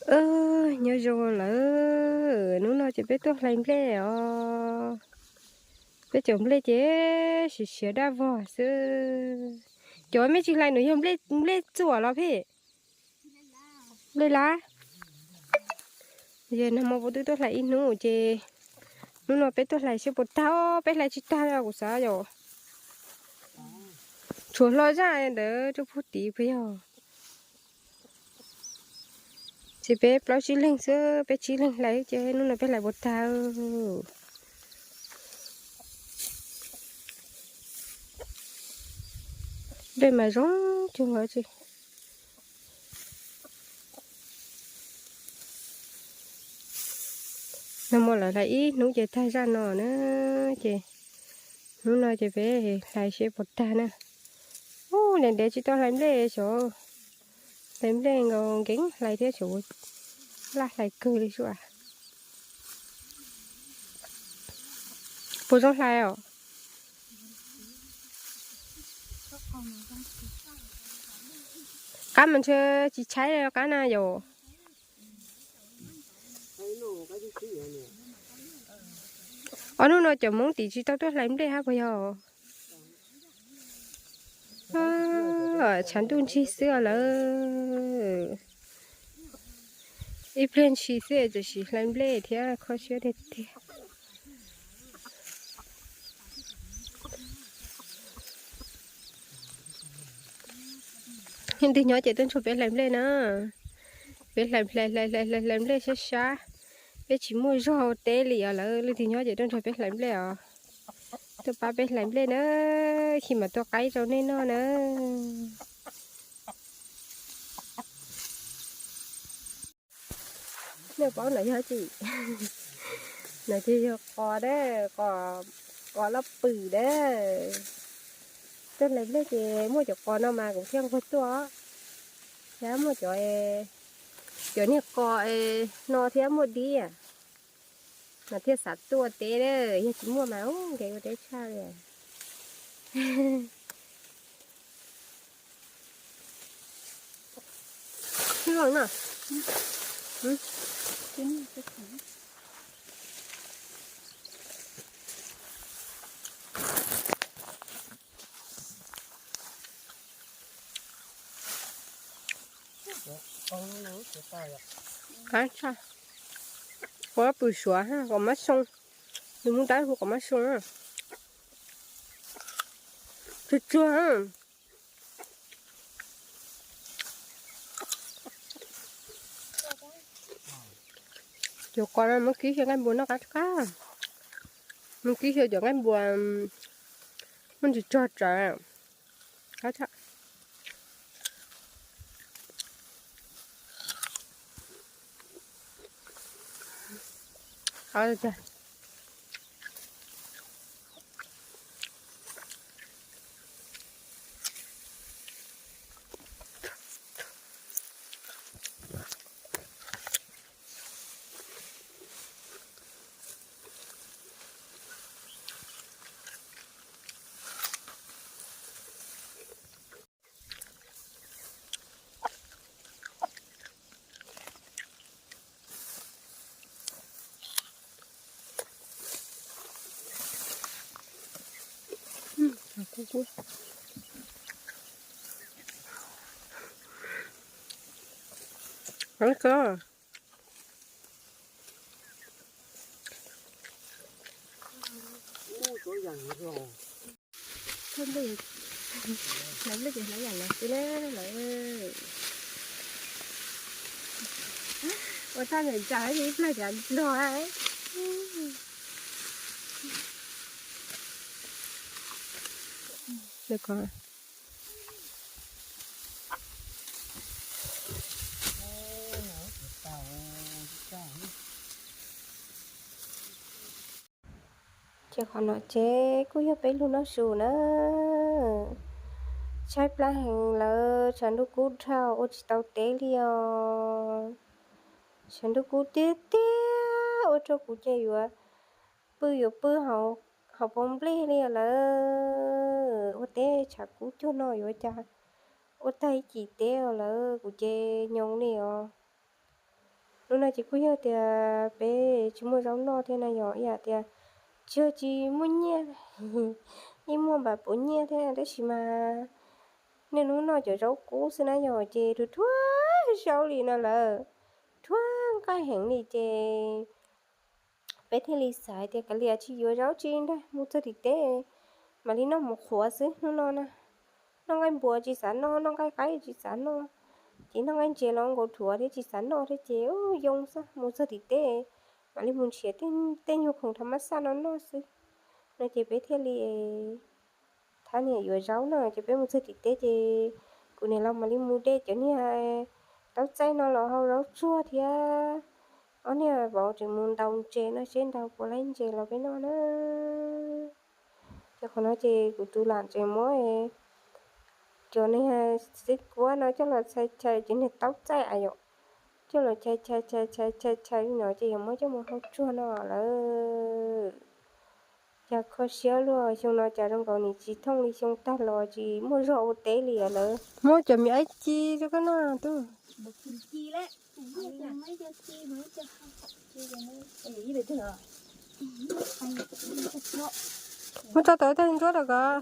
Nyob zoo lawm, hnub no ces peb tuaj hlais nplej os. Peb cov nplej ces siav siav daj vog xwb. Cov mej tsis hlais nws yog nplej txuam los phej? Nplej lab. Yog nag hmo puas twb tuaj hlais ib hnub ces hnub no peb tuaj hlais seb puas tag, peb hlais tsis tag kuv xav yom. Tshuav hlo zaj ntawd rau puag tid puas yog? Ces peb plaub tsib leeg xwb, peb tsib leeg hlais ces hnub no peb hlais puas tag. Nplej mas zoo cuag nkaus tsis. Nag hmo lawv hlais ib hnub ces tag zaj no na, ces hnub no ces peb hlais seb puas tag na. Ub, ntev ntev tsis tau hlais nplej xyov, hlais nplej nkaus nkees hlais thiab xyov, laj hlais kawg li sua. Puas zoo hlais os? Qab mas ntshe tsis tshaib qab na yom. Ob hnub no cov Hmoob tim tsis tau tuaj hlais nplej hab puas yog? Tshav ntuj ntsig xwb lawm. Ib pliag ntshis xwb txawm sim hlais nplej thiab kho siab tiag tiag. Leej twg nyob ces tuaj nrog peb hlais nplej na. Peb hlais hlais hlais hlais hlais hlais nplej sab sab. Peb tsis muaj zog ua teb li os lawm, leej twg nyob ces tuaj nrog peb hlais nplej os. Tuaj pab peb hlais nplej na, cia mam tuaj qaib rau nej noj na. Nej paub no yog tsi? No ces yog qos dab, qos loj pwm dab. Tuaj hlais nplej ces muaj cov qos no mas kuv thiaj nquag tuaj. Thiab muaj cov, cov niag qos no thiab muaj dib mas thiaj xav tuaj teb dab, yog tsis muaj mas ub nkees ua teb tshaj li. Qab tshaj. Qos pwm suav, qos mab soo. Nws muaj tab hu qos mab soo. Tsuag tsuag. Cov qos no muab kib xyaw nqaij npua noj qab qab. Muab kib xyaw cov nqaij npua muaj ntsis tsog tsawv. Ua txaj ntawm tsav ib pliag tsav nplog. Ces qhov no ces kuj yog peb lub noj su na. Tshaib plab heev lawm, tshav ntuj kub dhau ua tsis tau teb li os. Tshav ntuj kub tiag tiag ua rau kuv ces yuav pw yuav pw hauv paus nplej li lawm. Ua teb tshav kub cuag no yuav cas ua tag ib cim teb os lawm, kuv ces nyoos li os. Hnub no ces kuj yog tias peb tsis muaj zaub noj thiab na yom, ib yam tias tsis yog tsis muaj nyiaj, yeej muaj npaum puav nyiaj thiab tab sis mas niaj hnub noj cov zaub kub xwb na yom, ces dhuav dhuav zaub li no lawm, dhuav nqaij heev li ces peb thiaj li xav tias kav liam tsis yuav zaub tsi ntag, mus txog tim teb mam li noj mus qhuav xwb hnub no na. Noj nqaij npua tsis xav noj, noj nqaij qaib tsis xav noj, ces noj nqaij ntses los nkaus dhuav thiab tsis xav noj thiab ces yoo xwb, mus txog tim teb mam li mus nrhiav tej nyuag khoom thav mab xaj no noj xwb. No ces peb thiaj li thab niam yuav zaub na, ces peb mus txog tim teb ces kuv niam laus mam li mus de cov niag taub txaij no los hau zaub tsuag thiab. Ob niag vauv tseem mus ntaus ntses no seb ntaus puas laib ntses los peb noj na. Ces qhov no ces kuv tus lam tseem muab cov niag xib kuab no coj los txhais chais cov niag taub txaij yom, coj los chais chais chais chais chais chais li no ces yuav muab coj mus hau tsuag no lawm. Cas kho siab luaj, xyoo no cas zoo nkaus nim tsis thooj li xyoo tag los tsis muaj zog ua teb li lawm. Muab cov me aib ci rau koj noj tub. Muab tso tau ib tag ntsuab rau koj.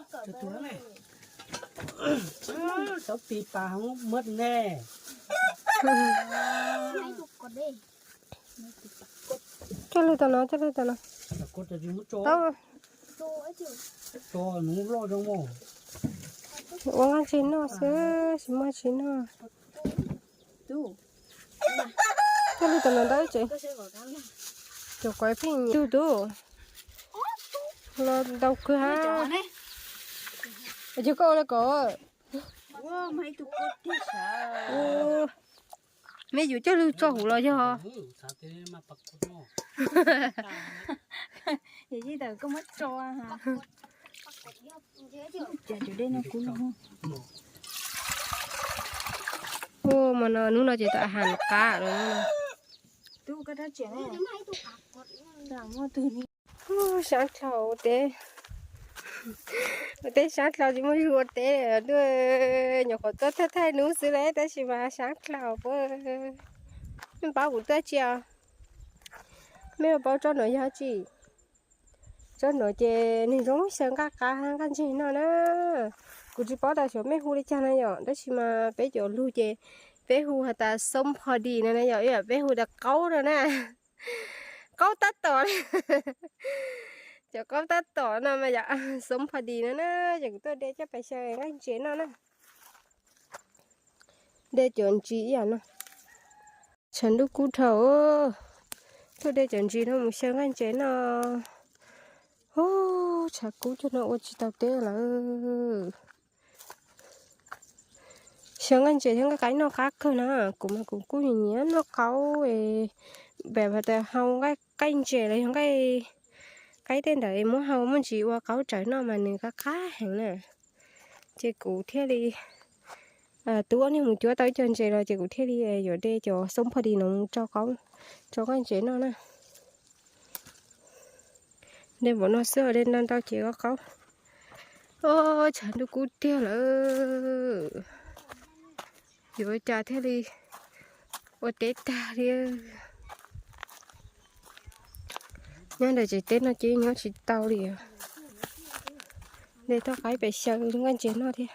Coj lug tom no, coj lug tom no. Ua nqaij ntses noj xwb, tsis muaj tsi noj. Coj lug tom no ntau tsev. Cov kuav pheej tug tub. Los ntau kawg ha. Ces koj ua li ko. Me yus coj lug tso huv los yog. Ua mas no hnub no ces tau a has qab lawm. Sab dlhau ua teb, ua teb sab dlhau tsis muaj zug ua teb li, nyuam qhuav tuaj thaij thaij hnub xwb lawm tab sis mas sab dlhau puab, mej paub kuv tuaj tsi os? Mej ua paub tsob nuav yog tsi? Tsob nuav ces nws zoo xyaw nqaij qab nqaij ntseg noj na. Kuv tsis paub tas xyov mej hu li cas na yom, tab sis mas peb cov lug ces peb hu has tas xoob pho dis no na yom, ib yam peb hu tas qaub no na. Qaub tab tom li, cov qaub tab tom no mas yom, xoob pho dis no na. Ces kuv tuaj de coj pais xyaw nqaij ntses noj na. De cov ntsis ib yam no. Tshav ntuj kub dhau, tuaj de cov ntsis no mus xyaw nqaij ntses noj. Ub, tshav kub cag no ua tsis tau teb lawm. Xyaw nqaij ntses thiab nqaij qaib noj qab kawg na, kuv mas kuv kuj nyiam nyiam noj qaub, pem has tas hau nqaij ntses los yog nqaij qaib tej ntawd muab hau muaj ntsis ua qaub tsawv noj mas nws qab qab heev na. Ces kuv thiaj li, tub ob niag mus cuab tau ib co ntses los ces kuv thiaj li yuav de cov xoob pho dis no mus rau qaub, rau nqaij ntses noj na. De npaum no xwb de ntau ntau ces qaub qaub. Ub, tshav ntuj kub tiag lawm. Yuav ua cas thiaj li ua teb tag li. Nyob ntawm tsev teb no ces nyob tsis tau li. De toj qaib pem xyaw nqaij ntses noj thiab.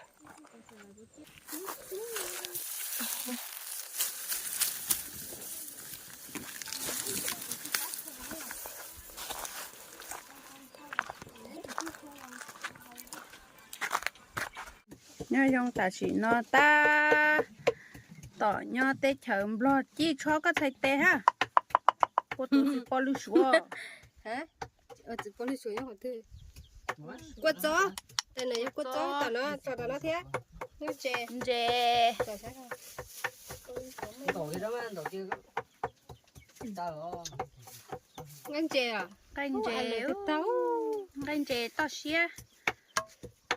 Nyob zoo tam sim no tab tom nyob teb chaws Nplog cib tshob koj txhais tes hab. Kua txob txiv pov lwg suav. Kua txob, tais nws yog kua txob tom no, tom no thiab. Ntses. Nqaij ntses, nqaij ntses toj siab.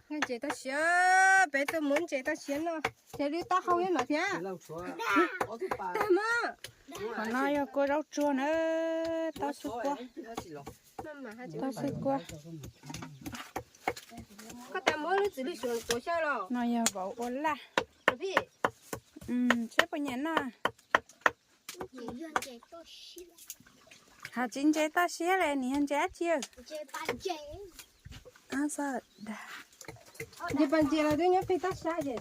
Nqaij ntses toj siab, peb tuaj muab ntses toj siab noj. Ces li toj hau nyob no thiab. Tag mas. Qhov no yog kua zaub tsuag na, tau xwb kua. Tau xwb kua. Koj tas muab lub txiv lwj suav kuv xyaw los. No yog vauv ua laj. Saib puas nyiam noj. Hais tsis ntses toj siab li, nws yog ntses dab tsi? Ntses pas ntses los twb nyob pem toj siab ces.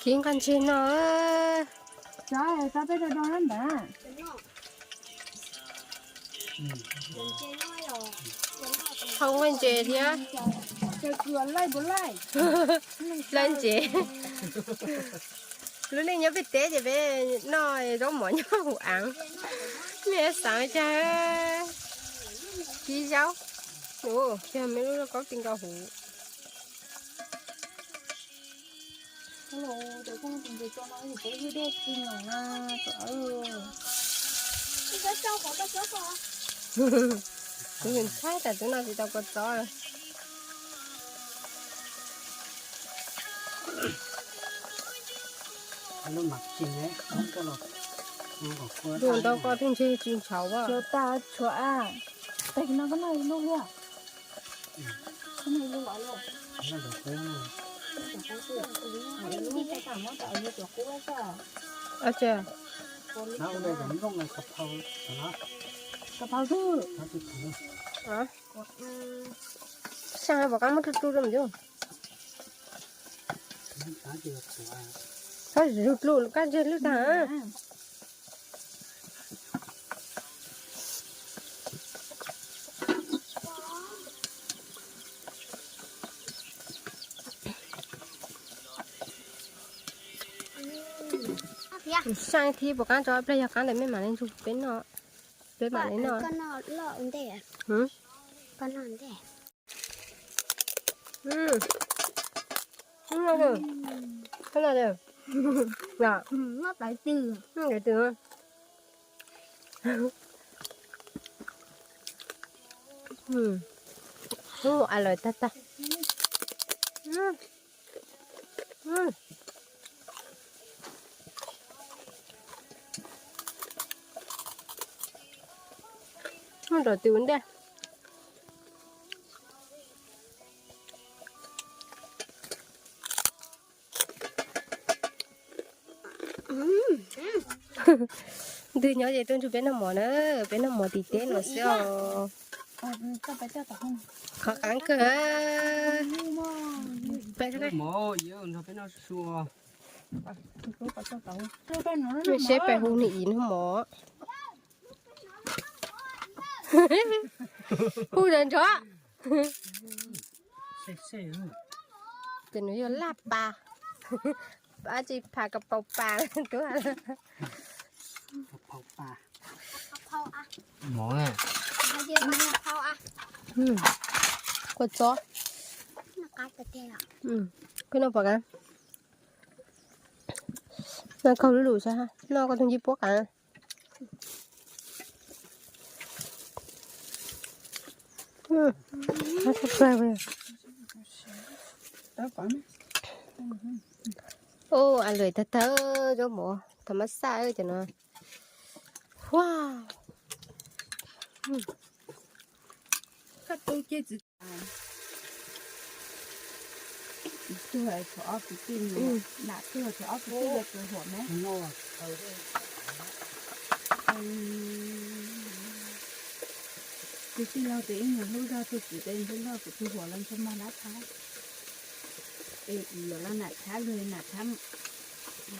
Khiv nqaj ntseg no. Tso, tso peb rau rau nab npam. Hau nqaij ntses thiab. Lawv ntses. Lub neej nyob pem teb ces peb noj zaub mov nyob hauv av. Mej xav cas kib zaub. Ua cas mej lub lauj kaub ti nkaus huv. Kuv ntshai tas tub no tsis tau kua txob. Dua ntau ko twg ntseg tsis ntshaus as. Tshuav tas tshuav a. Tag kis no koj noj ib lub thiab. Koj noj ib lub los luaj. Saib puas qab muab rub rub rau mus cub. Txhob rub rub kab ntseg lwj tag. Saib thiab puas qab tso, ib pliag yog qab ntawd mej mam li ntxuag peb noj. Peb mam li noj. Koj noj, koj noj. Hnub no a lawm tag tag. Nrog twm ua ntej. Twb nyob ces tuaj nrog peb noj mov na, peb noj mov tim teb no xwb os. Qhov qab kawg. Peb nrog peb noj su. Seb peb hu nws ib noj mov. Hu nrov nrov. Ces nws yog laj pas, dab tsi pas, kaus paus pas tuaj. Kua txob. Koj noj pom qab. Noj kaug lub lus saib, noj koj tus ntsej puab qab. Ua a lwm tag tag, zaub mov thaum mab xaj cov no. Huaj. Tug thaum ob kwv tij, nam tug thaum ob kwv tij yog tus huam ne. Kwv tij laug tes ib nyuag hlub zog tug kwv tes hlub zog kuv tus huam los ntshe mag lab thab. Es yuav los nam tshab lug nam tshab,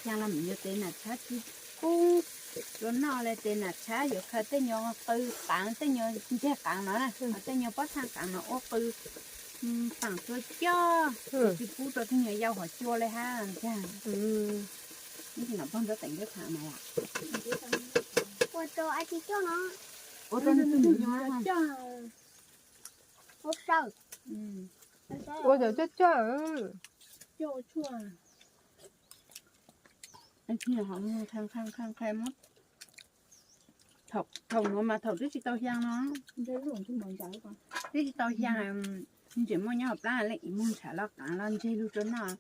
xyaa los mus yuav tes nam tshab tsis kub, yuav noj le tes nam tshab yuav khaws tej nyuag qw qaav tej nyuag ntseg qaav no na, tej nyuag pob txha qaav no ua qw paam tua coj, tsis pub rau tej nyuag yau hov cua le hab ntag. Ib tsi nom pog ntaub teem ntaub thaam mas ua rau a tsi coj no, ua rau nws tus nyuam coj, ua cov coj coj. Coj ua tshuaj. Qha qha qha qha muab. Thaum, thaum nuav mas thaum twb tsis tau xyaa no, twb tsis tau xyaa, nws tseem muaj nyob hauv plab, leej txiv muab ntshav los qaav los ntseg lug rua noj.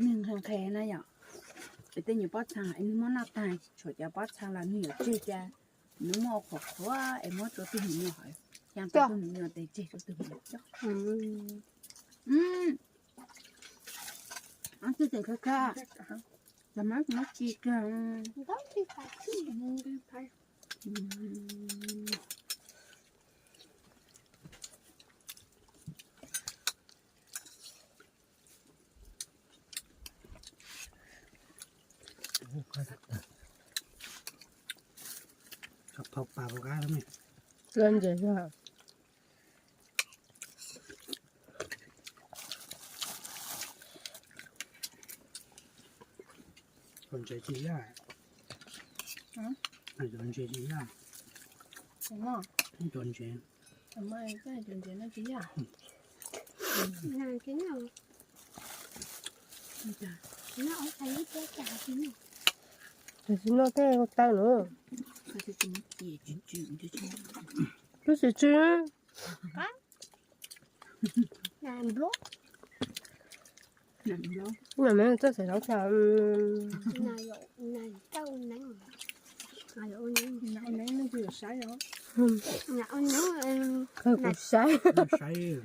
Nwg nqhe nqhe na yom. Es tej nyuas pob txhaa es nwg muab noj taag, tshuav cov pob txhaa los nwg yuav tseg ca, nwg muab ua qhuav qhuav es muab rua tug me nyuam hov, xyaa tau tug me nyuam tes tseg rua tug me nyuam coj. Txi tseem kha kha, cov mab muab tsi kag. Loj ntses. Cov ntses tsis yaj. Cov ntses tsis yaj. Cov ntses. Tab sis noj tej tawg na. Lub tsis tsw. Txoj xaim hauv tshaj. Kawg kuv saib.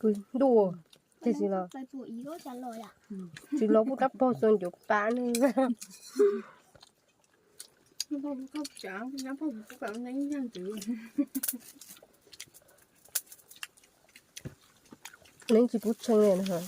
Kuv ntuj, tsis los, tsis los kuj rab pog xo ncuav pab ne. Neeb tsis pub tshee li no.